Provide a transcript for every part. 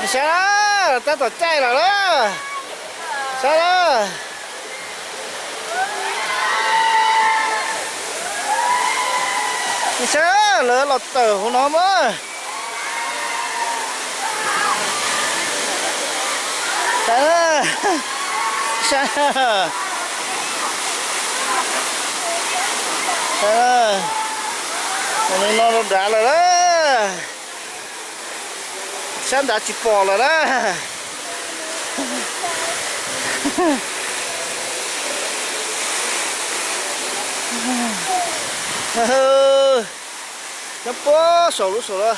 Saib na, tab tom caij lawm na. Saib na. Saib, lawv los tawm hauv no mas. Saib na. Saib na. Saib na. Mus li no rau nrad lawm na. Sab nrad tsis pom lawm na. Nyob puag saum lub saum no,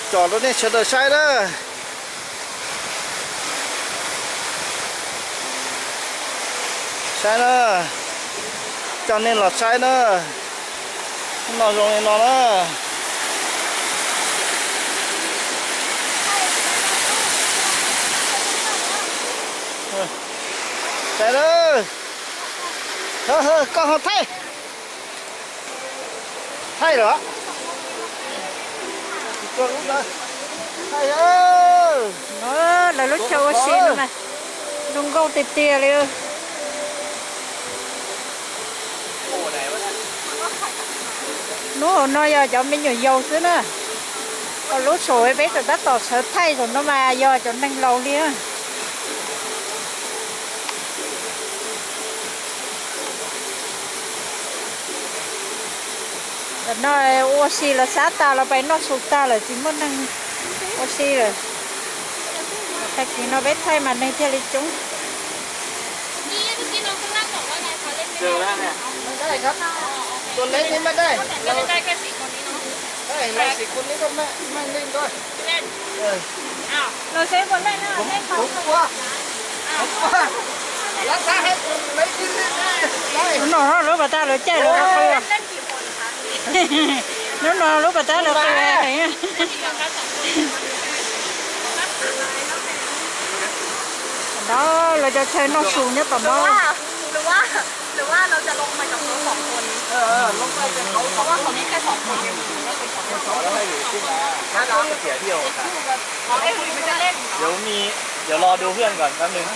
tsom rau nej sawv daws saib na. Saib na, coj nej los saib na. Hnub no zoo li no na. Saib na. Koj ho thaij, thaij los. Thaij. Lawv lub chaw ua si no mas zoo nkauj tiag tiag li. Hnub hauv no yog cov me nyuam yaus xwb na. Ho lub saum peb tseem tab tom sawv thaij saum no mas yog cov neeg laus li na. Tam no ua si los sab tas los pais noj su tag lawm tsis muaj neeg ua si lawm. Tag kis no peb thaij mas neeg thiaj li coob. Hnub no lub pas tag lawv caij lawv qw. Hnub no lub pas tag lawv qw heev. No lawv cov chaw noj su nyob tom no. เดี๋ยวมี เดี๋ยวรอดูเพื่อนก่อนแป๊บนึง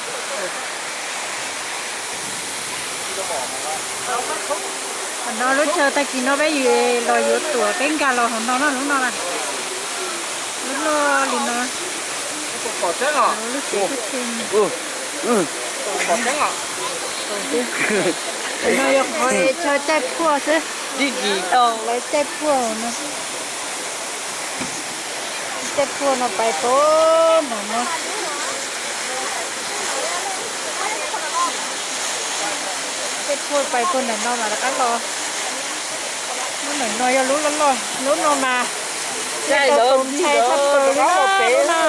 Qhov no lub chaw tag kis no peb los yuav tuam peb nkag los hauv no na, lub no na. Lub loj li no. Lub tsev. No yog qhov chaw caij phuaj xwb. Lawv caij phuaj no. Caij phuaj no pais puag nram no. Caij phuaj pais puag nram no mas rov qab los. Lub nram no yog lub loj loj, lub no mas tau tus ntxhais tshaj plaws li na.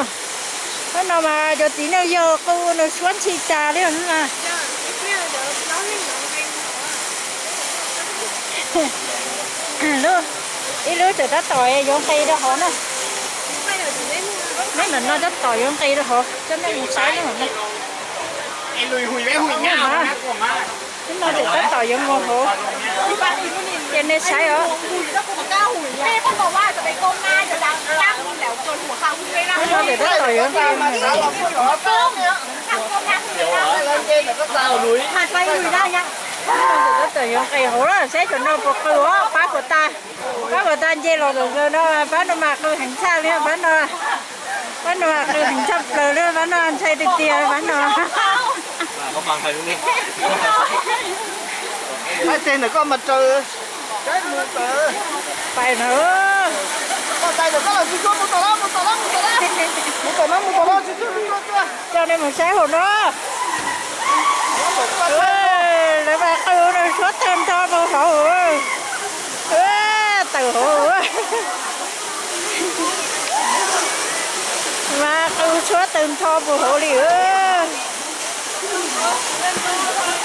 Lub no mas cov txiv neej yog qw nws suab ntshis tas li na. Ib lub tseem tab tom yuav nqis rau hauv na. Lub nram no tab tom yuav nqis rau hauv, coj nej mus saib lub nram no. Lub no tseem tab tom yuav mus hauv, cia nej saib os. Lub no tseem tab tom yuav nqis rau hauv. Lub no tseem tab tom yuav nqis hauv lawm, saib cov no puas qw os, pab puas tas. Pab puas tas nce los ntawm no, pab no mas qw heev tshaj li pab no. Pab no mas qw heev tshaj plaws li, pab no ntshai tiag tiag pab no. Pab tes ntawm koj mas raws, pais na. Coj nej mus saib hauv no. Lawv mas qw no suab tawg nrho puag hauv. Tawm hauv. Mas qw suab tawg nrho puag hauv li.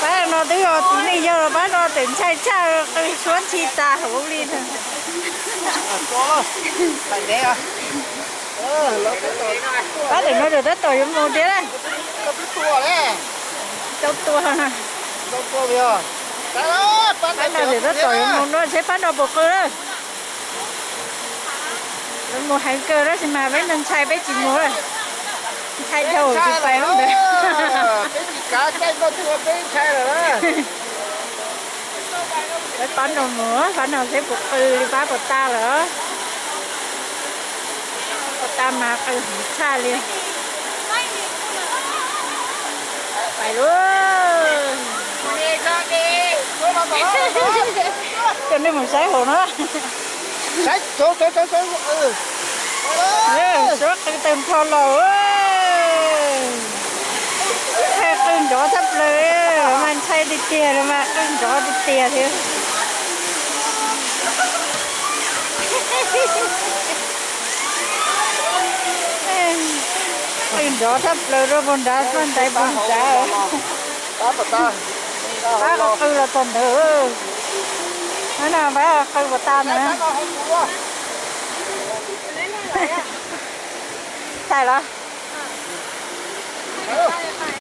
Pab no twb yog txiv neej yawg los pab no tseem ntshai tshaj, qw suab ntshis tas hauv li. Pab ntawm no tseem tab tom yuav mus thiab. Tau tua, pab no tseem tab tom yuav mus no seb pab no puas qw lawm. Yuav mus heev kawg tab sis mas peb ntshai peb tsis mus lawm. Ntshai dhau tsis pais lawm. Peb tsis kav caij koj tsis ua peb ntshai lawm. Peb pab nrog mus, pab nrog seb puas qw li, pab puas tag lawm. Puas tag mas qw heev tshaj li. Pais lauj. Coj nej mus saib hauv na. Suab qw tawg nrho los. Qw nrov tshaj plaws, mas ntshai tiag tiag, mas qw nrov tiag tiag thiab. Qw nrov tshaj plaws rau puag nrad, puag nrad, puag nrad. Pab qw los txog ntawd. No pab qw puas tag na. Txais los?